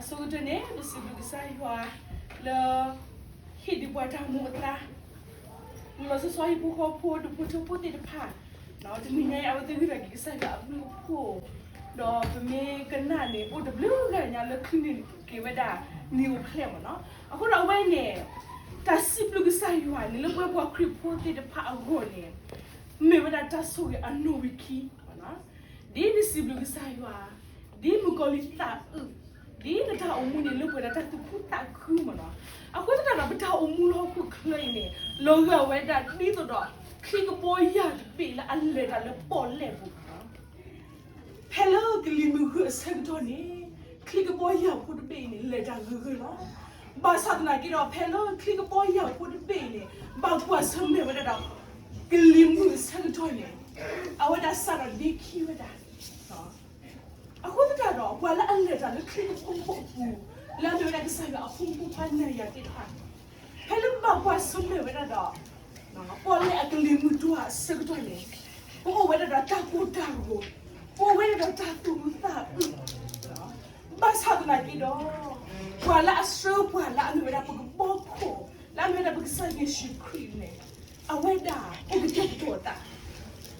အဆိကတၢၢ်န့ၣ် ပစံးဘျုးကစၢ်ယွၤလၢ ဟ့ၣ်ဒံးပှၤတၢ်မူအသါ လီၤဆီဆီ ဟံၣ်ဖိဃီဖိ ဒူၣ်ဖိထၢဖိသ့ၣ်တဖၣ်, တနံၤညါအံၤ အဝဲသ့ၣ်ဂံၢ်ထီၣ်က့ၤကစၢ်ယွၤအဘျုးအဖှိၣ်, ဒီးပမ့ၢ်ကနၣ်န့ၣ် အိၣ်တဘျုးဂၤညါလၢချုးန့ၢ်က့ၤဝဲဒၣ် နံၤအိၣ်ဖျဲၣ်မ့ၢ်နီၤ. အဃိဒီးအဝဲန့ၣ် တၢ်စံးဘျုးကစၢ်ယွၤန့ၣ် လၢပဝဲပှၤခရံာ်ဖိသ့ၣ်တဖၣ်အဂီၢ်န့ၣ် မ့ၢ်ဝဲဒၣ်တၢ်ဆိၣ်ဂ့ၤအနီၣ်ဝံာ်ခံ ဒ်နစံးဘျုးကစၢ်ယွၤ, ဒ်မုၣ်ကီၤလံၢ်သးအုး, ဒ်နတၢ်အိၣ်မူန့ၣ် လၢပှဲၤဒီးတၢ်သူၣ်ခုသးခုမ့ၢ်နီၤ. အဃိသတးဒီး ပတၢ်အိၣ်မူလၢဟီၣ်ခိၣ်ချၢအံၤန့ၣ် လီၤဂာ်ဝဲဒၣ်ဒ်သိးဒီး ချံကဘီယၢ်တဘ့ၣ်လၢအလဲၤတၢ်လၢပီၣ်လဲၣ်ပူၤမ့ၢ်နီၤ. ဖဲလၢကလံၤမုၢ်ဂၢၢ်အဆၢကတီၢ်န့ၣ် ချံကဘီယၢ်ဖိတဘ့ၣ်အံၤန့ၣ် လဲၤတၢ်ဂၢၢ်ဂၢၢ်လီၤ. ဘၣ်ဆၣ်သနာ်က့ဒီး ဖဲလၢချံကဘီယၢ်ဖိတဘ့ၣ်အံၤန့ၣ် ဘၣ်ကွၢ်ဆၢၣ်မဲာ်ဝဲဒၣ်ဒီး ကလံၤမုၢ်အဆၢကတီၢ်န့ၣ် အဝဲဒၣ်စးထီၣ်ဒ့ခံဝဲဒၣ်. အဃိသတးဒီး ပှၤလၢအလဲၤတၢ်လၢချံကဘီယၢ်အပူၤ လၢအမ့ၢ်ဝဲဒၣ်ကစၢ်ယွၤအဖိမုၣ်ဖိခွါနၤယၤသ့ၣ်တဖၣ် ဖဲလၢပဘၣ်ကွၢ်ဆၢၣ်မဲာ်ဝဲဒၣ်ဒီး ပီၣ်လဲၣ်အကလံၤမုၢ်တွၤအဆၢကတီၢ်န့ၣ် ပအိၣ်ဝဲဒၣ်ဒီးတၢ်ကိၢ်တၢ်ဂီၤ, ပအိၣ်ဝဲဒၣ်ဒီးတၢ်သူၣ်အုးသးအုး ဘၣ်ဆၣ်သနာ်က့ဒီး ပှၤလၢအဆှၢပှၤလၢအမ့ၢ်ဝဲဒၣ်ပကဘီခိၣ် လၢအမ့ၢ်ဝဲဒၣ်ပကစၢ်ယ့ၣ်ၡူးခရံာ်န့ၣ် အဝဲဒၣ်အိၣ်ကတဲာ်ကတီၤအသး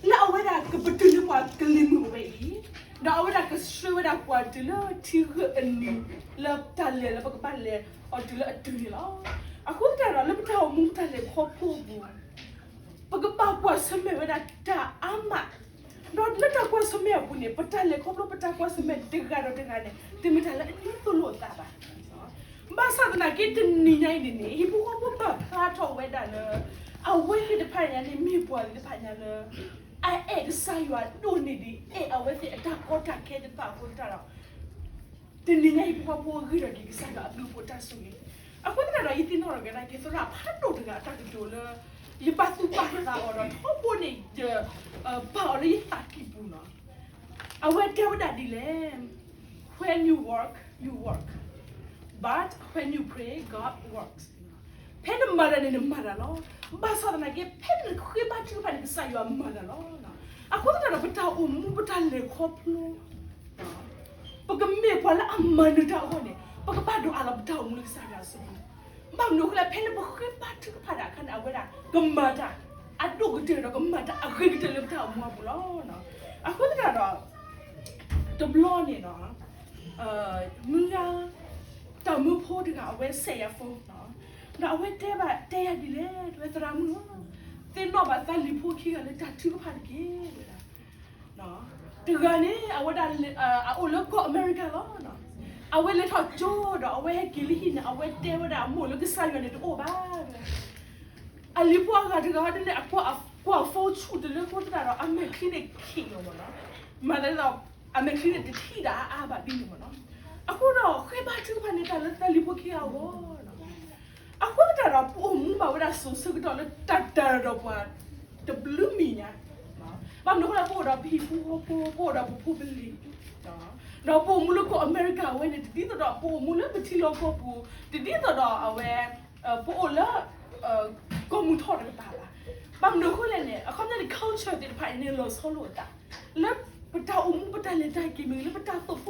လၢအဝဲဒၣ်ကပတုာ်န့ၢ်ပှၤကလံၤမုၢ်ဝဲအံၤ, ဒီးအဝဲဒၣ်ကဆှၢဝဲဒၣ်ပှၤတုၤလၢထံဂၢၢ်အနံၤ လၢတၢ်လဲၤလၢပကဘၣ်လဲၤအီၤတုၤလၢအတုၤန့ၣ်လီၤ. အဃိသတးဒီး လၢပတၢ်အိၣ်မူပတၢ်လဲၤခီဖျိအပူၤ ပကဘၣ်ကွၢ်ဆၢၣ်မဲာ်ဝဲဒၣ်တၢ်အါမး, ဒီးလၢတၢ်ကွၢ်ဆၢၣ်မဲာ်အပူၤန့ၣ် ပတၢ်လဲၤခီဖျိ ပတၢ်ကွၢ်ဆၢၣ်မဲာ်တဂၤဒီးတဂၤန့ၣ် တမ့ၢ်တၢ်လၢအဒ်သိးလိာ်အသးဘၣ်. ဘၣ်ဆၣ်သနာ်က့ တနံၤညါအံၤန့ၣ်န့ၣ် ဟံၣ်ဖိဃီဖိပာ်ဖျါထီၣ်ဝဲဒၣ်လၢ အဝဲသ့ၣ်တဖၣ်ညါန့ၣ် မ့ၢ်ပှၤသ့ၣ်တဖၣ်ညါလၢ အအဲၣ်ကစၢ်ယွၤဒိၣ်န့ၢ်ဒံး အဲၣ်အဝဲသ့ၣ်အတၢ်ကီတၢ်ခဲသ့ၣ်တဖၣ်အဃိသတးဒီး တနံၤညါအံၤ ဟံၣ်ဖိဃီဖိဂံၢ်ထီၣ်က့ၤကစၢ်ယွၤအဘျုးအဖှိၣ်တၢ်ဆိၣ်ဂ့ၤ. အဃိသတးဒီး ယသ့ၣ်နီၣ်ထီၣ်က့ၤဒၣ် ကဲသရၣ်ဖးဒိၣ်တဂၤအတၢ်ကတိၤလၢ ယဘၣ်သူၣ်ဘၣ်သးအီၤဒီး ထီဘိန့ၣ် ယပာ်အီၤလၢယသးကံၢ်ပူၤနီၤ. အဝဲတဲဝဲဒၣ်ဒ်လဲၣ်, When you work, you work, but when you pray, God works. ဖဲနမၤတၢ်န့ၣ် နမၤတၢ်လီၤ. ဘၣ်ဆၣ်သနာ်က့ ဖဲနဃ့ဘါထုကဖၣ်န့ၣ် ကစၢ်ယွၤမၤတၢ်လီၤ. အဃိသတးဒီး ပတၢ်အိၣ်မူပတၢ်လဲၤခီဖျိ ပကမ့ၢ်ပှၤလၢအမၤနၢၤတၢ်အဂီၢ်န့ၣ် ပကဘၣ်ဒိးအးလီၤပတၢ်အိၣ်မူလၢကစၢ်ယွၤအစုပူၤ. ဘၣ်မနုၤအဃိလဲၣ် ဖဲလၢပဃ့ဘါထုကဖၣ်တၢ်အခါန့ၣ် အဝဲဒၣ်ကမၤတၢ်အဒိၣ်ကတၢၢ်ဒီးကမၤတၢ်အဂ့ၤကတၢၢ်လၢပတၢ်အိၣ်မူအပူၤလီၤ. အဃိသတးဒီး တဘျီန့ၣ်နီၤ မုၢ်ဂၤ တၢ်မုၣ်ဖိတဂၤ အဝဲစဲးယၤ phone နီၤ, ဒီးအဝဲတဲဘၣ်တဲယၤဒ်လဲၣ် တဲဝဲသရၣ်မုၣ်ဧၢ, သ့ၣ်နီၣ်ဘၣ်သးလံၤဖိခံဂၤလၢတၢ်ထုကဖၣ်တက့ၢ်ဝဲဒၣ်. တဂၤန့ၣ် အဝဲဒၣ် အအိၣ်လၢကီၢ်အမဲရကၤလီၤ. အဝဲလဲၤထီၣ်ကၠိဒီး အဝဲဟဲက့ၤလၢဟံၣ်န့ၣ် အဝဲတဲဝဲဒၣ်အမိၢ်လၢကစၢ်ယွၤန့ၣ်တအိၣ်ဘၣ်ဝဲဒၣ်. အလံၤဖိအဂၤတဂၤဒ်န့ၣ် အကွၢ် phone ဆူၣ်တလၢဖိသတးဒီး အမဲာ်ချံန့ၣ်ခံးလီၤမ့ၢ်နီၤ. မၤသးဒ်သိး အမဲာ်ချံန့ၣ်တထံၣ်ဒၣ်အါအါဘၣ်ဒ်န့ၣ်မ့ၢ်နီၤ. အဃိဒီး ဃ့ဘါထုကဖၣ်န့ၢ်တၢ်လၢသးလံၤဖိခံဂၤအဂီၢ်နီၤ. အဃိသတးဒီး ပအိၣ်မူဘၣ်ဝဲဒၣ်စိၤဆၢကတီၢ်လၢတၢ်တၢ်ဒီးပှၤတဘျုးမံၤညါ ဘၣ်မနုၤအဃိလဲၣ် ပအိၣ်ဒီးပဟံၣ်ဖိဃီဖိ ပအိၣ်ဒီးပဖိပလံၤ, ဒီးပအိၣ်မူလၢကီၢ်အမဲရကၤဝဲန့ၣ် တဒ်သိးဒီးပအိၣ်မူလၢပထံလီၢ်ကီၢ်ပူၤ, တဒ်သိးဒီးအဝဲ ပအိၣ်လၢ ကီၢ်မုၢ်ထီၣ်တကပၤဘၣ်. ဘၣ်မနုၤအဃိလဲၣ်န့ၣ် အခီပညီန့ၣ် culture သ့ၣ်တဖၣ်အံၤန့ၣ် လီၤဆီလိာ်အသး လၢပတၢ်အိၣ်မူ ပတၢ်လဲၤတၢ်က့ၤမ့ၢ်ဂ့ၤ လၢပတၢ်သိၣ်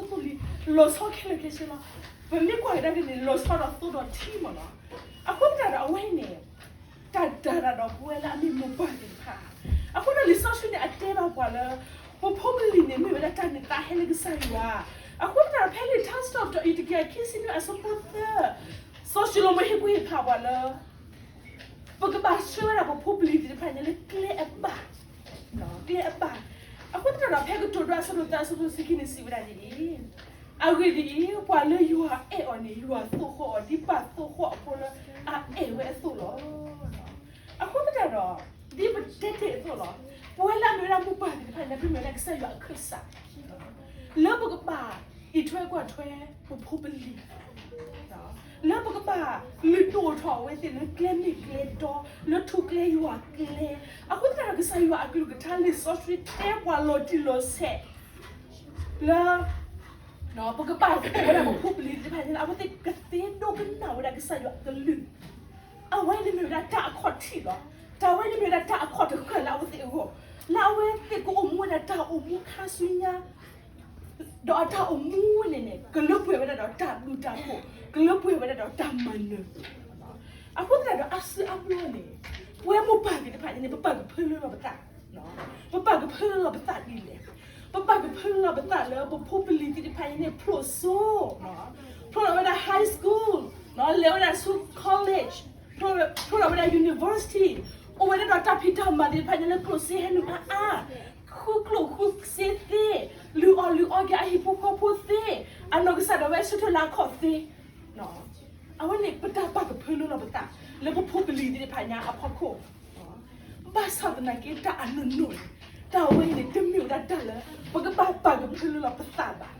ဖိသိၣ်လံၤ လီၤဆီခဲလၢာ်ခဲဆ့လီၤ. ပမ့ၢ်ကွၢ်ကဒါက့ၤန့ၣ် လီၤဆီဒီးသိဒီးထံမ့ၢ်နီၤ. အဃိသတးဒီးအဝဲအံၤန့ၣ် တၢ်တၢ်တၢ်ဒီးပဝဲလၢအမ့ၢ်မိၢ်ပၢ်သ့ၣ်တဖၣ်, အဃိဒီးလံာ်စီဆှံန့ၣ် အတဲဘၣ်ပှၤလၢ ပဖိပလံၤန့ၣ် မ့ၢ်ဝဲဒၣ်တၢ်န့ၢ်သါဟဲလၢကစၢ်ယွၤ. အဃိသတးဒီး ဖဲလံာ်ထါစံးထီၣ်ပတြၢၤအံၤတကယၤခံဆံနွံအဆၢဖိသၢ, စီၤၡလိၤမိၣ်ဟ့ၣ်ကူၣ်ဟ့ၣ်ဖးပှၤလၢ ပကဘၣ်ဆှၢဝဲဒၣ်ပဖိပလံၤသ့ၣ်တဖၣ်န့ၣ်လၢကျဲအဘၣ်, ကျဲအဘၣ်. အဃိသတးဒီး ဖဲကတိၤဒိအဆၢဒိၣ်သၢအဆၢဖိတဆံခံန့ၣ် စံးဝဲဒၣ်ဒ်အံၤ, အဂ့ၢ်ဒ်အံၤ, ပှၤလၢယွၤအဲၣ်အီၤန့ၣ် ယွၤသိၣ်ဃီအီၤ ဒ်ပၢ်သိၣ်ဃီအဖိလၢအအဲၣ်ဝဲအသိးလီၤ. အဃိသတးဒီး ဒ်ပတဲတ့ၢ်အသိးလီၤ, ပဝဲလၢအမ့ၢ်ဝဲဒၣ်မိၢ်ပၢ်သ့ၣ်တဖၣ်န့ၣ် ပမ့ၢ်ဝဲဒၣ်ကစၢ်ယွၤအခၢၣ်စး လၢပကဘၣ်အံးထွဲကွၢ်ထွဲပဖိပလံၤ, လၢပကဘၣ်လုၢ်ဒိၣ်ထီၣ်အဝဲသ့ၣ်လၢကျဲမ့ၢ်ကျဲတီ, လၢထူကျဲယွၤကျဲ. အဃိသတးဒီး ကစၢ်ယွၤအကလုၢ်ကထါလံာ်စီဆှံတဲပှၤလီၤတံၢ်လီၤဆဲးလၢ ပကဘၣ်သိၣ်ဝဲဒၣ်ပဖိပလံၤသ့ၣ်တဖၣ်န့ၣ် အဝဲသ့ၣ်ကသ့ဒိကနၣ်ဝဲဒၣ်ကစၢ်ယွၤအကလုၢ်, အဝဲန့ၣ်မ့ၢ်ဝဲဒၣ်တၢ်အခီၣ်ထံးလီၤ. တၢ်ဝဲန့ၣ်မ့ၢ်ဝဲဒၣ်တၢ်အခီၣ်တဃၢ်လၢအဝဲသ့ၣ်အဂီၢ်, လၢအဝဲသ့ၣ်ကအိၣ်မူဝဲဒၣ်တၢ်အိၣ်မူခါဆူညါ ဒီးအတၢ်အိၣ်မူန့ၣ်န့ၣ် ကလၢပှဲၤဝဲဒၣ်ဒီးတၢ်ဘျုးတၢ်ဖှိၣ်, ကလၢပှဲၤဝဲဒၣ်ဒီးတၢ်မၤနၢၤ. အဃိသတးဒီးအစုအဘျီန့ၣ် ပဝဲမိၢ်ပၢ်သ့ၣ်တဖၣ်န့ၣ် ပပာ်ကဖၢလၢလီၤပသး, ပပာ်ကဖၢလၢလီၤပသးဒ်လဲၣ်. ပပာ်ကဖၢလၢလီၤပသးလၢပဖိပလံၤသ့ၣ်တဖၣ်န့ၣ်န့ၣ် ဖျိးစိ, ဖျိးလီၤဝဲဒၣ် high school, လဲၤဝဲဒၣ်ဆူ college, ဖျိးလီၤဝဲဒၣ် university, အိၣ်ဝဲဒၣ်ဒီးတၢ်ဖံးတၢ်မၤသ့ၣ်တဖၣ်န့ၣ်လၢကျိၣ်စ့ဟဲနုာ်အါအါ, ဃုကျိၣ်ဃုစ့သ့, လုၢ်အီၣ်လုၢ်အီက့ၤအဟံၣ်ဖိဃီဖိသ့, အနီၢ်ကစၢ်ဒၣ်ဝဲဆၢထၢၣ်လၢအခီၣ်သ့ အဝဲန့ၣ်ပတၢ်ပာ်ကဖၢလၢလီၤပသး လၢပဖိပလံၤသ့ၣ်တဖၣ်ညါအဖီခိၣ်, ဘၣ်ဆၣ်သနာ်က့တၢ်အနီၢ်နီၢ်န့ၣ် တၢ်ဝဲအံၤန့ၣ် တမ့ၢ်ဝဲဒၣ်တၢ်လၢ ပကဘၣ်ပာ်ကဖၢလၢလီၤပသးဘၣ်.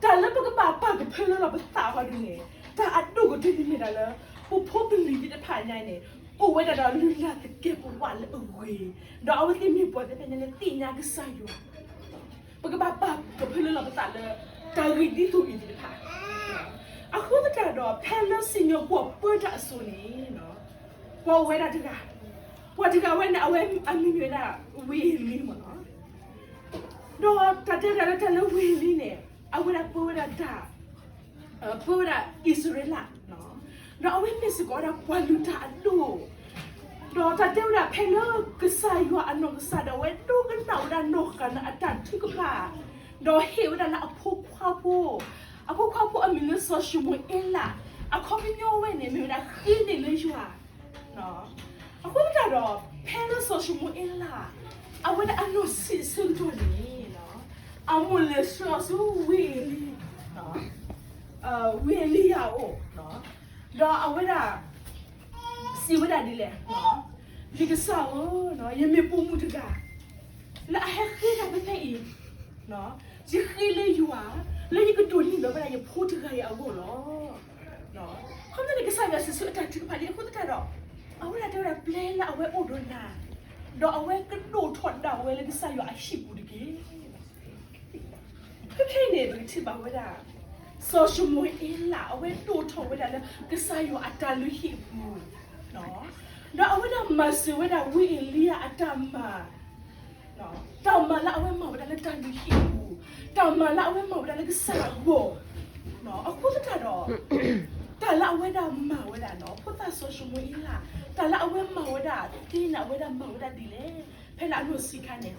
တၢ်လၢပကဘၣ်ပာ်ကဖၢလၢလီၤပသးအဂီၢ်ဒ်န့ၣ် တၢ်အဒိၣ်ကတၢၢ်န့ၣ်မ့ၢ်ဒၣ်လၢ ပဖိပလံၤသ့ၣ်တဖၣ်ညါန့ၣ် အိၣ်ဝဲဒၣ်ဒီးလုၢ်လၢ်သကဲာ်ပဝးလၢအဂ့ၤ, ဒီးအဝဲသ့ၣ်မ့ၢ်ပှၤသ့ၣ်တဖၣ်ညါလၢသ့ၣ်ညါကစၢ်ယွၤ ပကဘၣ်ပာ်ကဖၢလၢလီၤပသးလၢ တၢ်ဂ့ၢ်ဒ်သိးအံၤသ့ၣ်တဖၣ်. အဃိသတးဒီး ဖဲလၢစံၣ်ညီၣ်ကွီၢ်ပၢတၢ်အစိၤန့ၣ် ပှၤအိၣ်ဝဲဒၣ်တဂၤ, ပှၤတဂၤဝဲန့ၣ် အဝဲအမံၤမ့ၢ်ဝဲဒၣ် ဝ့ၢ်အ့လံမ့ၢ်နီၤ. ဒီးတၢ်တဲဝဲဒၣ်လၢတၢ်လၢဝ့ၢ်အ့လံန့ၣ် အဝဲဒၣ်ပၢဝဲဒၣ်တၢ် ပၢဝဲဒၣ်အံၣ်စရ့လး, ဒီးအဝဲမ့ၢ်စ့ၢ်ကီးဝဲဒၣ်ပှၤလုၢ်တၢ်အဒိၣ်, ဒီးတၢ်တဲဝဲဒၣ်ဖဲလၢကစၢ်ယွၤအနီၢ်ကစၢ်ဒၣ်ဝဲဒိကနၣ်ဝဲဒၣ်နီၢ်ဃၤနၤအတၢ်ထုကဖၣ်, ဒီးဟ့ၣ်ဝဲဒၣ်လၢအဖိခွါဖိ, အဖိခွါဖိအမံၤလၢစီၤၡမူၤအ့လး, အခီပညီဝဲန့ၣ် မ့ၢ်ဝဲဒၣ်ဃ့န့ၢ်လၢယွၤ အဃိသတးဒီး ဖဲလၢစီၤၡမူၤအ့လး အဝဲဒၣ်အနီၢ်ဆံးအဆၢကတီၢ်န့ၣ် အမိၢ်လဲၤဆှၢအီၤဆူဝ့ၢ်အ့လံ, ဝ့ၢ်အ့လံယၤအအိၣ်, ဒီးအဝဲဒၣ် စံးဝဲဒၣ်ဒ်လဲၣ်, ယကစၢ်ဧၢ, ယမ့ၢ်ပိာ်မုၣ်တဂၤ လၢအဟဲဃ့တၢ်ဖဲဖဲအံၤ, ယဃ့လၢယွၤ လၢယကဒိးန့ၢ်ဘၣ်ဝဲဒၣ်ယဖိတဂၤအံၤအဂီၢ်လီၤ. ခီဖျိလၢကစၢ်ယွၤစံးဆၢအတၢ်ထုကဖၣ်လံအဃိသတးဒီး အဝဲဒၣ်တဲဝဲဒၣ်ပျဲလၢအဝဲအိၣ်ဒီးနၤ, ဒီးအဝဲကဒိၣ်ထီၣ်ဒၣ်ဝဲလၢကစၢ်ယွၤအဟံၣ်ပူၤတက့ၢ်. ဖဲဖဲအံၤန့ၣ် ပကထံၣ်ဘၣ်ဝဲဒၣ် စီၤၡမူၤအ့လး အဝဲဒိၣ်ထီၣ်ဝဲဒၣ်လၢကစၢ်ယွၤအတၢ်လုၢ်ဟံၣ်အပူၤ, ဒီးအဝဲဒၣ်မၤစၢၤဝဲဒၣ်ဝ့ၢ်အ့လံယၤအတၢ်မၤ တၢ်မၤလၢအဝဲမၤဝဲဒၣ်လၢတၢ်လုၢ်ဟံၣ်အပူၤ, တၢ်မၤလၢအဝဲမၤဝဲဒၣ်လၢကစၢ်အဂီၢ်, အဃိသတးဒီး တၢ်လၢအဝဲဒၣ်မၤဝဲဒၣ်နီၤ ဖိသၣ်စီၤၡမူၤအ့လး တၢ်လၢအဝဲမၤဝဲဒၣ်သ့န့ၣ် အဝဲဒၣ်မၤဝဲဒၣ်ဒ်လဲၣ်, ဖဲလၢအနီၢ်ဆံးခါန့ၣ်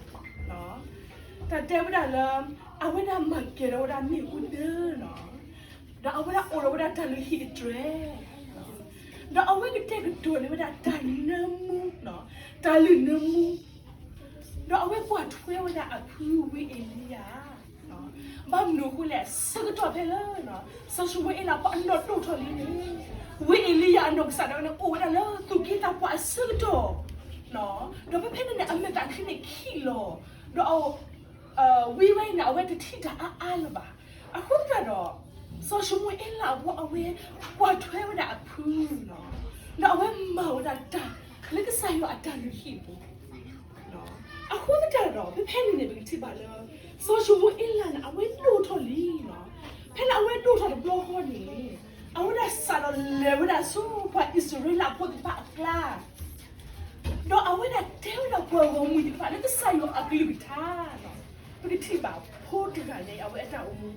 တၢ်တဲဝဲဒၣ်လၢ အဝဲဒၣ်မၤကဲၤထီၣ်ဝဲဒၣ်မ့ၣ်အူဒၢနီၤ, ဒီးအဝဲဒၣ်အိၣ်ဒီးဝဲဒၣ်တၢ်လုၢ်ဟံၣ်အတြဲၤ, ဒီးအဝဲကတဲာ်ကတီၤန့ၢ်ဝဲဒၣ်တၢ်နၢမူ, တၢ်လုၢ်နၢမူ, ဒီးအဝဲကွၢ်ထွဲဝဲဒၣ်အဖုဝ့ၢ်အ့လံယၤ, ဘၣ်မနုၤအဃိလဲၣ် ဆၢကတီၢ်ဖဲလၢ စီၤၡမူၤအ့လးဖိအနီၢ်ဒိၣ်ထီၣ်လံန့ၣ် ဝ့ၢ်အ့လံယၤအနီၢ်ကစၢ်ဒၣ်ဝဲန့ၣ် အိၣ်ဝဲဒၣ်လၢသူၣ်က့သးပှၢ်အဆၢကတီၢ်, ဒီးဖဲဖဲန့ၣ်န့ၣ် အမဲာ်သးခံန့ၣ်ခံးလီၤ, ဒီး ဝံၤဝဲအံၤန့ၣ် အဝဲတထံၣ်တၢ်အါအါလၢၤဘၣ်. အဃိသတးဒီး စီၤၡမူၤအ့လးဖိအဝဲ ကွၢ်ထွဲဝဲဒၣ်အဖု, ဒီးအဝဲမၤဝဲဒၣ်တၢ်လၢကစၢ်ယွၤအတၢ်လုၢ်ဟံၣ်အပူၤ, အဃိသတးဒီး ဖဲဖဲန့ၣ်န့ၣ် ပကထံၣ်ဘၣ်လၢ စီၤၡမူၤအ့လးန့ၣ် အဝဲဒိၣ်ထီၣ်လံ, ဖဲလၢအဝဲဒိၣ်ထီၣ်တဘျီဃီန့ၣ် အဝဲဒၣ်စးထီၣ်လဲၤဝဲဒၣ်ဆူပှၤအံၣ်စရ့လးဖိသ့ၣ်တဖၣ်အကျါ ဒီးအဝဲဒၣ်တဲဝဲဒၣ်ပှၤဂီၢ်မုၢ်သ့ၣ်တဖၣ်လၢကစၢ်ယွၤအကလုၢ်ကထါ, ပကထံၣ်ဘၣ်ဖိတဂၤညါအံၤ အဝဲအတၢ်အိၣ်မူ,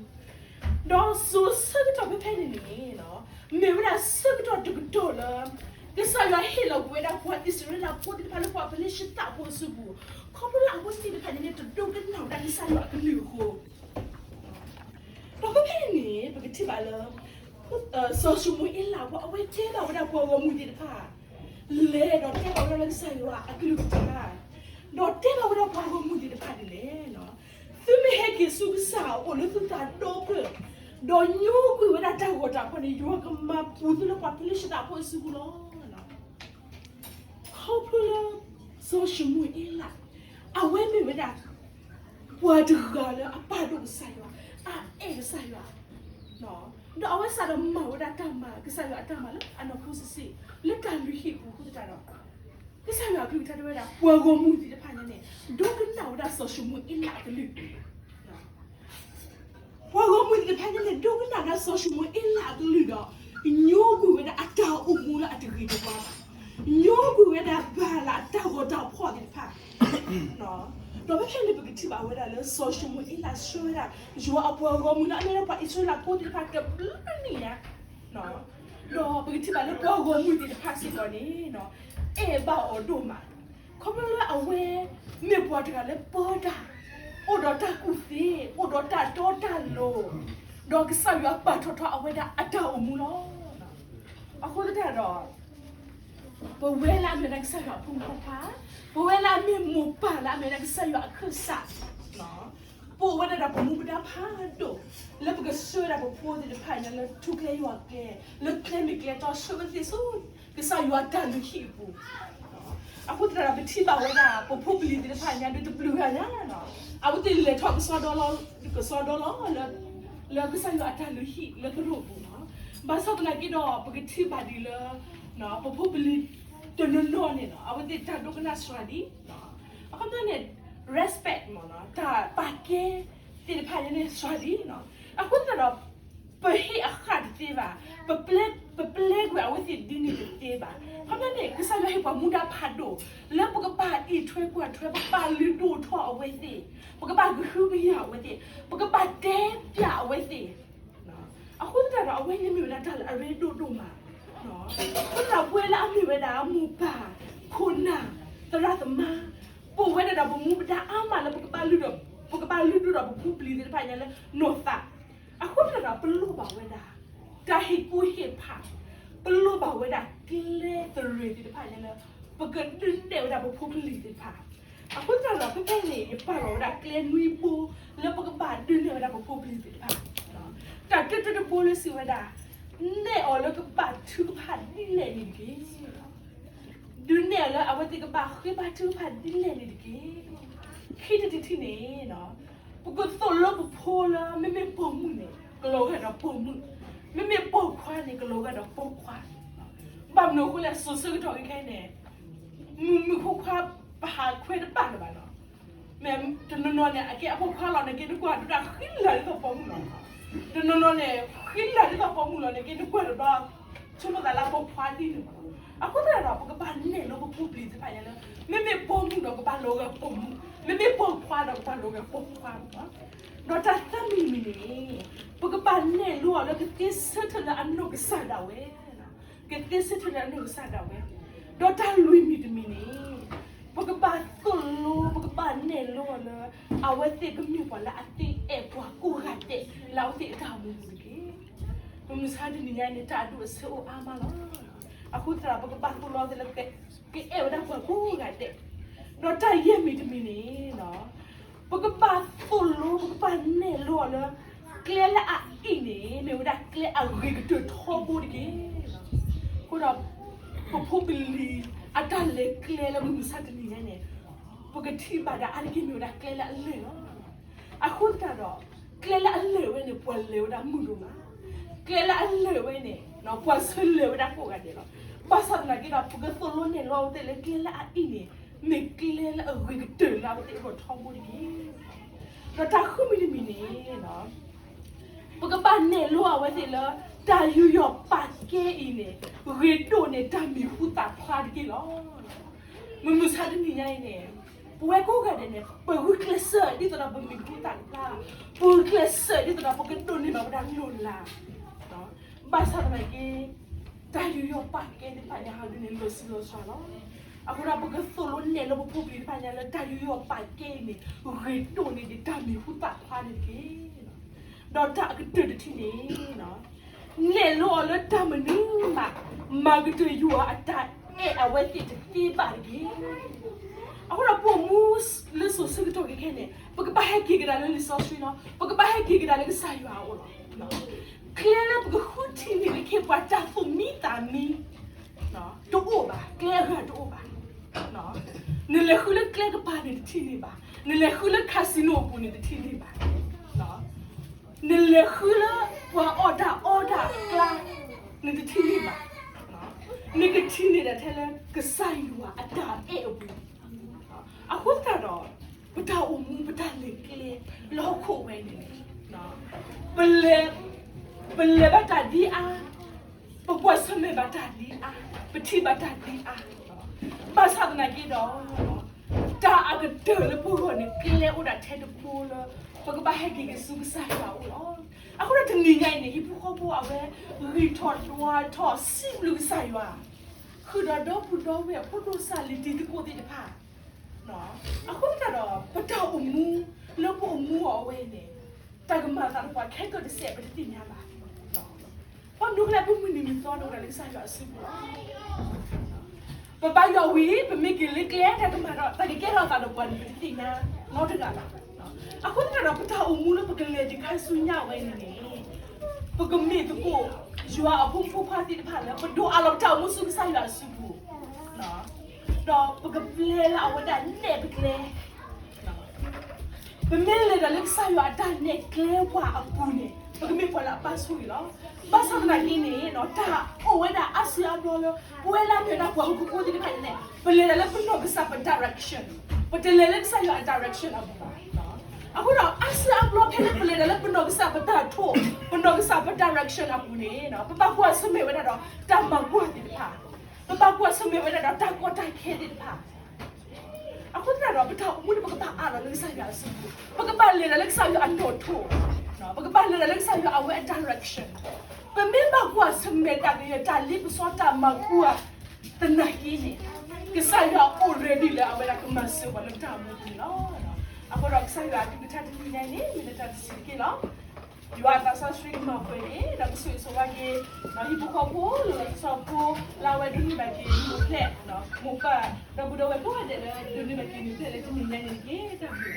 ဒီးစိၤဆၢကတီၢ်ဖဲဖဲန့ၣ်န့ၣ် မ့ၢ်ဝဲဒၣ်ဆၢကတီၢ်တကတီၢ်လၢ ကစၢ်ယွၤဟ့ၣ်လီၤကွံာ်ဝဲဒၣ်ပှၤအံၣ်စရ့လးဖိသ့ၣ်တဖၣ်လၢပှၤဖလ့ၡသးဖိအစုပူၤ, ခီဖျိလၢအဝဲသ့ၣ်တဖၣ်န့ၣ်န့ၣ် တဒိကနၣ်ဝဲဒၣ်ကစၢ်ယွၤအကလုၢ်အဃိ ဒီးဖဲဖဲန့ၣ်န့ၣ် ပကထံၣ်ဘၣ်လၢ စီၤၡမူၤအ့လးဖိ အဝဲတဲဘၣ်ဝဲဒၣ်ပှၤဂီၢ်မုၢ်သ့ၣ်တဖၣ် လဲၤဒီးတဲဘၣ်ဝဲဒၣ်လၢကစၢ်ယွၤအကလုၢ်ကထါ, ဒီးတဲဘၣ်ဝဲဒၣ်ပှၤဂီၢ်မုၢ်သ့ၣ်တဖၣ်ဒ်လဲၣ်, သုမ့ၢ်ဟဲက့ၤဆူကစၢ်အအိၣ်လၢသုသးဒီဖျၢၣ်, ဒီးညိကွံာ်ဝဲဒၣ်တၢ်ဂီၤတၢ်ဖီၣ်န့ၣ် ယွၤကမၤပူၤသုလၢပှၤဖလ့ၡသးဖိအစုပူၤလီၤ. ခီဖျိလၢ စီၤၡမူၤအ့လး အဝဲမ့ၢ်ဝဲဒၣ် ပှၤတဂၤလၢအပာ်ဒိၣ်ကစၢ်ယွၤ, အအဲၣ်ကစၢ်ယွၤ, ဒီးအဝဲစးထီၣ်မၤဝဲဒၣ်တၢ်မၤကစၢ်ယွၤအတၢ်မၤလၢအနီၢ်ခိစံးစံး လၢတၢ်လုၢ်ဟံၣ်ပူၤအဃိသတးဒီး ကစၢ်ယွၤအကလုၢ်ကထါတဲဝဲဒၣ် ပှၤဂီၢ်မုၢ်သ့ၣ်တဖၣ်ညါန့ၣ် ဒိကနၣ်ဝဲဒၣ်စီၤၡမူၤအ့လးအကလုၢ် ပှၤဂီၢ်မုၢ်သ့ၣ်တဖၣ်ညါန့ၣ် ဒိကနၣ်ဝဲဒၣ်စီၤၡမူၤအ့လးအကလုၢ်ဒီး ညိကွံာ်ဝဲဒၣ်အတၢ်အိၣ်မူလၢအတဂ့ၤတဝါဘၣ်, ညိကွံာ်ဝဲဒၣ်ဘၤလးအတၢ်ဂီၤတၢ်ဖီၣ်သ့ၣ်တဖၣ်, ဒီးဖဲဖဲန့ၣ် ပကထံၣ်ဘၣ်ဝဲဒၣ်လၢစီၤၡမူၤအ့လးဆှၢဝဲဒၣ် ယွၤအပှၤဂီၢ်မုၢ်လၢအမ့ၢ်ဝဲဒၣ်ပှၤအံၣ်စရ့လးဖိသ့ၣ်တဖၣ်တဘျုးနံၣ်ညါ, ဒီးပကထံၣ်ဘၣ်လၢပှၤဂီၢ်မုၢ်သ့ၣ်တဖၣ်စ့ၢ်ကီးန့ၣ် အဲၣ်ဘၣ်အီၤဒိၣ်မး, ခီဖျိလၢအဝဲမ့ၢ်ပှၤတဂၤလၢပၢတၢ်, အိၣ်ဒီးတၢ်ကူၣ်သ့, အိၣ်ဒီးတၢ်တီတၢ်လိၤ, ဒီးကစၢ်ယွၤပာ်ထီၣ်ထီအဝဲဒၣ်အတၢ်အိၣ်မူလီၤ. အဃိသတးဒီး ပဝဲလၢအမ့ၢ်ဝဲဒၣ်ကစၢ်ယွၤအဖိမုၣ်ဖိခွါ, ပဝဲလၢအမ့ၢ်မိၢ်ပၢ်လၢအမ့ၢ်ဝဲဒၣ်ကစၢ်ယွၤအခၢၣ်စး, ပအိၣ်ဝဲဒၣ်ဒီးပမူပဒါဖးဒိၣ်, လၢပကဆှၢဝဲဒၣ်ပဖိသ့ၣ်တဖၣ်ညါလၢထူကျဲယွၤကျဲ, လၢကျဲမ့ၢ်ကျဲတီဆှၢဝဲသ့ၣ်ဆူ ကစၢ်ယွၤအတၢ်လုၢ်ဟံၣ်အပူၤ, အဃိသတးဒီးပထံၣ်ဘၣ်ဝဲဒၣ် ပဖိပလံၤသ့ၣ်တဖၣ်ညါဒီးတဘျုးဂၤညါ, အဝဲသ့ၣ်လဲၤထီၣ်ကစီဒီလီၤ, ကစီဒီလီၤ လၢကစၢ်ယွၤအတၢ်လုၢ်ဟံၣ်လၢသရိာ်ပူၤလီၤ. ဘၣ်ဆၣ်သနာ်က့ဒီး ပကထံၣ်ဘၣ်ဒ်လၢ ပဖိပလံၤတနီၤနီၤန့ၣ် အဝဲသ့ၣ်တၢ်ဒိကနၣ်စှၤဒံး, အခီပညီန့ၣ် respect မ့ၢ်နီၤ တၢ်ပာ်ကဲသ့ၣ်တဖၣ်န့ၣ်စှၤဒံး, အဃိသတးဒီး ပဟ့ၣ်အဃၣ်တသ့ဘၣ်, ပပျဲကွံာ်အဝဲသ့ၣ်ဒ်န့ၣ်တသ့ဘၣ်. အခီပညီန့ၣ် ကစၢ်ယွၤဟ့ၣ်ပှၤမူဒါဖးဒိၣ် လၢပကဘၣ်အံးထွဲကွၢ်ထွဲ, ပကဘၣ်လုၢ်ဒိၣ်ထီၣ်အဝဲသ့ၣ်, ပကဘၣ်ကဟုကယာ်အဝဲသ့ၣ်, ပကဘၣ်တဲပျးအဝဲသ့ၣ် အဃိသတးဒီး အဝဲန့ၣ်မ့ၢ်ဝဲဒၣ်တၢ်လၢအရ့ဒိၣ်ဒိၣ်မး, အဃိသတးဒီး ပဝဲလၢအမ့ၢ်ဝဲဒၣ်မိၢ်ပၢ်, ခိၣ်နၢ်, သရၣ်သမါ, ပအိၣ်ဝဲဒၣ်ဒီးပမူပဒါအါမးလၢပကဘၣ်လုၢ်ဒိၣ်, ပကဘၣ်လုၢ်ဒိၣ်ဒီးပဖိပလံၤသ့ၣ်တဖၣ်ညါလၢနီၢ်သး, အဃိသတးဒီး ပလိၣ်ဘၣ်ဝဲဒၣ် တၢ်ဟ့ၣ်ကူၣ်ဟ့ၣ်ဖး, ပလိၣ်ဘၣ်ဝဲဒၣ်ကျဲသရ့ၤသ့ၣ်တဖၣ်ညါလၢ ပကဒုးနဲၣ်ဝဲဒၣ်ပဖိပလံၤသ့ၣ်တဖၣ်, အဃိသတးဒီး ဖဲဖဲန့ၣ် ယပာ်လီၤဝဲဒၣ်ကျဲနွံဘိ လၢပကဘၣ်ဒုးနဲၣ်ဝဲဒၣ်ပဖိပလံၤသ့ၣ်တဖၣ်, တၢ်တၢတၢတဘိလၢစံးဝဲဒၣ်, နဲၣ်အီၤလၢကဘၣ်ထုကဖၣ်ဒ်လဲၣ်န့ၣ်တက့ၢ်. ဒုးနဲၣ်အီၤလၢအဝဲသ့ၣ်ကဘၣ်ဃ့ဘါထုကဖၣ်ဒ်လဲၣ်န့ၣ်တက့ၢ်. ခံထံၣ်တထံၣ်န့ၣ် ပကသိၣ်လိပဖိလၢ မ့မ့ၢ်ပိာ်မုၣ်န့ၣ် ကလီၤဂာ်ဒီးပိာ်မုၣ်, မ့မ့ၢ်ပိာ်ခွါန့ၣ် ကလီၤဂာ်ဒီးပိာ်ခွါ, ဘၣ်မနုၤအဃိလဲၣ် စိၤဆၢကတီၢ်ခဲအံၤန့ၣ် မုၣ်မုၣ်ခွါခွါ ပဟးခွဲးတဘၣ်လၢၤဘၣ်နီၤ, မ့ၢ်တနီၤနီၤန့ၣ် အကဲအပိာ်ခွါလီၤန့ၣ်က့ နကွၢ်ဒိၣ်ဒၣ်ဃံလၤဒ်သိးပိာ်မုၣ်လီၤ, တနီၤနီၤန့ၣ် ဃံလၤဒ်သိးပိာ်မုၣ်လီၤန့ၣ်က့ နကွၢ်တဘျီ ဆိကမိၣ်သးလၢပိာ်ခွါဒ်န့ၣ်လီၤ. အဃိသတးဒီး ပကဘၣ်နဲၣ်လိပဖိပလံၤသ့ၣ်တဖၣ်ညါလၢ မ့မ့ၢ်ပိာ်မုၣ်ဒီးကဘၣ်လီၤဂာ်ပိာ်မုၣ်, မ့မ့ၢ်ပိာ်ခွါဒီးကဘၣ်လီၤဂာ်ပိာ်ခွါ, ဒီးတၢ်သၢမံၤတမံၤန့ၣ် ပကဘၣ်နဲၣ်လိအီၤလၢကသ့ဆၢထၢၣ်လၢအနီၢ်ကစၢ်ဒၣ်ဝဲ, ကသ့ဆၢထၢၣ်လၢအနီၢ်ကစၢ်ဒၣ်ဝဲ, ဒီးတၢ်လွံၢ်မံၤတမံၤန့ၣ် ပကဘၣ်သိၣ်လိ ပကဘၣ်နဲၣ်လိအီၤလၢ အဝဲသ့ၣ်ကမ့ၢ်ပှၤလၢအသ့အဲၣ်ပှၤကိးဂၤဒဲး လၢအဝဲသ့ၣ်အတၢ်အိၣ်မူပူၤတက့ၢ်. မုၢ်မဆါတနံၤညါန့ၣ် တၢ်အဒိၣ်အဆၢအိၣ်အါမးလီၤ. အဃိသတးဒီး ပကဘၣ်သိၣ်လိအဝဲသ့ၣ်လၢ ကအဲၣ်ဝဲဒၣ်ပှၤကိးဂၤဒဲး, ဒီးတၢ်ယဲၢ်မံၤတမံၤန့ၣ် ပကဘၣ်သိၣ်လိ ပကဘၣ်နဲၣ်လိအီၤလၢ ကျဲလၢအအံၤန့ၣ် မ့ၢ်ဝဲဒၣ်ကျဲအဂ့ၤကတၢၢ်ထီဘိတက့ၢ်. အဃိဒီး ပဖိပလံၤအတၢ်လဲၤကျဲလၢမုၢ်မဆါတနံၤညါန့ၣ် ပကထံၣ်ဘၣ်ဒၣ်အါတက့ၢ် မ့ၢ်ဝဲဒၣ်ကျဲလၢအလဲၢ်လီၤ. အဃိသတးဒီး ကျဲလၢအလဲၢ်ဝဲန့ၣ် ပှၤလဲၤဝဲဒၣ်မုာ်ဒိၣ်မး, ကျဲလၢအလဲၢ်ဝဲန့ၣ် ပှၤဆၢလဲၤဝဲဒၣ်ကိးဂၤဒဲးလီၤ. ဘၣ်ဆၣ်သနာ်က့ဒီး ပကသိၣ်လိနဲၣ်လိအဝဲသ့ၣ်လၢကျဲလၢအအံၤန့ၣ် မ့ၢ်ကျဲလၢအဂ့ၤကတၢၢ်လၢအဝဲသ့ၣ်အဂီၢ်ထီဘိတက့ၢ်. ဒီးတၢ်ဃုမံၤတမံၤန့ၣ် ပကဘၣ်နဲၣ်လိအဝဲသ့ၣ်လၢ တၢ်ယူးယီၣ်ပာ်ကဲအံၤန့ၣ် ဂ့ၤဒိၣ်န့ၢ်တၢ်မံၤဟူသၣ်ဖျါတက့ၢ်လီၤ. မုၢ်မဆါတနံၤညါအံၤန့ၣ် ပဝဲကိးဂၤဒဲးန့ၣ် ပဂုာ်ကျဲးစၢးဒ်သိးဒီးပမံၤဟူသၣ်ဖျါ, ပဂုာ်ကျဲးစၢးဒ်သိးဒီး ပကဒိးန့ၢ်ဘၣ်ဝဲဒၣ်လိၣ်လၤ ဘၣ်ဆၣ်သနာ်က့ တၢ်ယူးယီၣ်ပာ်ကဲသ့ၣ်တဖၣ်ညါဟီဒုန့ၣ် လီၤဆံးလီၤစှၤလီၤ. အဃိဒီး ပကသိၣ်လိနဲၣ်လိပဖိပလံၤတဖၣ်ညါလၢ တၢ်ယူးယီၣ်ပာ်ကဲအံၤန့ၣ် ဂ့ၤဒိၣ်န့ၢ်ဒံးတၢ်မံၤဟူသၣ်ဖျါန့ၣ်တက့ၢ်. ဒီးတၢ်အကတၢၢ်တထံၣ်န့ၣ် နဲၣ်လိအီၤလၢတၢ်မနုၤမး မၤကတၢၢ်ယွၤအတၢ်အဲၣ်အဝဲသ့ၣ်တသ့ဘၣ်တက့ၢ်. အဃိဒီး ပအိၣ်မူလၢစိၤဆၢကတီၢ်ခဲခဲန့ၣ် ပကဘၣ်ဟဲက့ၤကဒါလၢလံာ်စီဆှံလီၤ. ပကဘၣ်ဟဲက့ၤကဒါလၢကစၢ်ယွၤအအိၣ်လီၤ. ကျဲလၢပကဃုထံၣ်န့ၢ်လၢခဲအံၤ ပှၤတၢ်သူၣ်မံသးမံ တအိၣ်ဘၣ်, ကျဲအဂၤတအိၣ်ဘၣ်. နလဲၤဃုလၢကျဲကပၤန့ၣ်တထံၣ်န့ၢ်ဘၣ်, နလဲၤဃုလၢ casino အပူၤန့ၣ်တထံၣ်န့ၢ်ဘၣ်, နလဲၤဃုလၢပှၤအီၣ်တၢ်အီတၢ်အကျါန့ၣ်တထံၣ်န့ၢ်ဘၣ်. နကထံၣ်န့ၢ်ဒၣ်ထဲလၢကစၢ်ယွၤအတၢ်အဲၣ်အပူၤ. အဃိသတးဒီး ပတၢ်အိၣ်မူ ပတၢ်လဲၤကျဲလၢဟီၣ်ခိၣ်ဝဲန့ၣ် ပလဲၤ ပလဲၤဘၣ်တၢ်ဒ်အါ, ပကွၢ်ဆၢၣ်မဲာ်ဘၣ်တၢ်ဒ်အါ, ပထံၣ်ဘၣ်တၢ်ဒ်အါ, ဘၣ်ဆၣ်သနာ်က့ဒီး ပ တၢ်အကတၢၢ်လၢပဂီၢ်န့ၣ် ကျဲအိၣ်ဒၣ်ထဲတဘိလၢ ပကဘၣ်ဟဲက့ၤက့ၤဆူကစၢ်ယွၤအအိၣ်လီၤ. အဃိဒီးတနံၤညါအံၤန့ၣ် ဟံၣ်ဖိဃီဖိအဝဲ ဂံၢ်ထီၣ်ဒွးထီၣ်စံးဘျုးကစၢ်ယွၤ, ဃုာ်ဒီးဒီပုၢ်ဒီဝဲၢ်ဖိဒိၣ်စၢ်လံၤတံၤသကိးသ့ၣ်တဖၣ် အဃိသတးဒီး ပတၢ်အိၣ်မူ လၢပအိၣ်မူအီၤအဝဲအံၤန့ၣ် တၢ်ကမၤအသးဒီးပှၤခဲကၢၣ်တစဲး ပတသ့ၣ်ညါဘၣ်. ဘၣ်မနုၤအဃိလဲၣ် ပမုၢ်နံၤမုၢ်သီန့ၣ်အိၣ်ဒၣ်လၢကစၢ်ယွၤအစုပူၤလီၤ. ပဘါယွၤဝံၤ ပမ့ၢ်က့ၤလၢကျဲ တၢ်ကမၤဒီး တၢ်ကကဲထီၣ်အသးဒီးပှၤန့ၣ် ပတသ့ၣ်ညါနီတဂၤဘၣ်. အဃိသတးဒီး ပတၢ်အိၣ်မူလၢပကလဲၤဒံးခါဆူညါဝဲန့ၣ်န့ၣ် ပကမ့ၢ်သကိး ယွၤအဖိမုၣ်ဖိခွါသ့ၣ်တဖၣ်လၢ ပဒိးအးလီၤပတၢ်အိၣ်မူဆူကစၢ်ယွၤအစုပူၤ ဒီးပကပျဲလၢအဝဲဒၣ်နဲၣ်ပကျဲ ပမ့ၢ်လဲၤတၢ်လၢကစၢ်ယွၤအတၢ်နဲၣ်ကျဲပှၤအပူၤန့ၣ် ပကမ့ၢ်ပှၤလၢအဘၣ်ဆိၣ်ဂ့ၤလီၤ. ဘၣ်ဆၣ်သနာ်က့န့ၣ် တၢ်အိၣ်ဝဲဒၣ်အါစုအါဘျီလၢ ပဝဲလၢအမ့ၢ်ဝဲဒၣ်ပှၤဟီၣ်ခိၣ်ဖိသ့ၣ်တဖၣ်န့ၣ် ပလဲၤတၢ်လၢပနီၢ်ကစၢ်ပ direction, ပတလဲၤလၢကစၢ်ယွၤအ direction အပူၤဘၣ်. အဃိဒီးအါစုအါဘျီဖဲလၢပလဲၤတၢ်လၢပနီၢ်ကစၢ်ပတၢ်ထိၣ်, ပနီၢ်ကစၢ်ပ direction အပူၤန့ၣ် ပဘၣ်ကွၢ်ဆၢၣ်မဲာ်ဝဲဒၣ်ဒီး တၢ်မၤကွၢ်သ့ၣ်တဖၣ်, ပဘၣ်ကွၢ်ဆၢၣ်မဲာ်ဝဲဒၣ်ဒီးတၢ်ကီတၢ်ခဲသ့ၣ်တဖၣ် အဃိသတးဒီး ပတၢ်အိၣ်မူန့ၣ် ပကဘၣ်အးလီၤလၢကစၢ်ယွၤအစုပူၤ, ပကဘၣ်လဲၤတၢ်လၢကစၢ်ယွၤအနီၣ်ထိၣ်, ပကဘၣ်လဲၤတၢ်လၢကစၢ်ယွၤအဝဲအ direction. ပမ့ၢ်ဘၣ်ကွၢ်ဆၢၣ်မဲာ်တၢ်ကယဲၢ် တၢ်လ့ပစီ တၢ်မၤကွၢ်သနာ်က့န့ၣ် ကစၢ်ယွၤအိၣ် ready လၢအဝဲဒၣ်ကမၤစၢၤပှၤလၢပတၢ်အိၣ်မူပူၤန့ၣ်လီၤ. အဃိဒီးကစၢ်ယွၤအကလုၢ်ကထါတနံၤညါအံၤန့ၣ် မ့ၢ်လၢတၢ်တဆံးတက့ၢ်လီၤ. ယွၤအသးစီဆှံကမၤပှဲၤန့ၣ် ဒီးကဆိၣ်ဂ့ၤဆိၣ်ဝါက့ၤ ဒီးဟံၣ်ဖိဃီဖိ လၢလီၤဆီဖိ လၢအဝဲဒိးန့ၢ်ဘၣ်က့ၤ မိၢ်ဖျဲၣ် မိၢ်ပၢ် ဒီပုၢ်ဒီဝဲၢ်ကိးဂၤဒဲးလၢ ဒိးန့ၢ်ဘၣ်က့ၤ မိၢ်ဖျဲၣ်လၢတနံၤညါန့ၣ်တက့ၢ်. တၢ်ဘျုး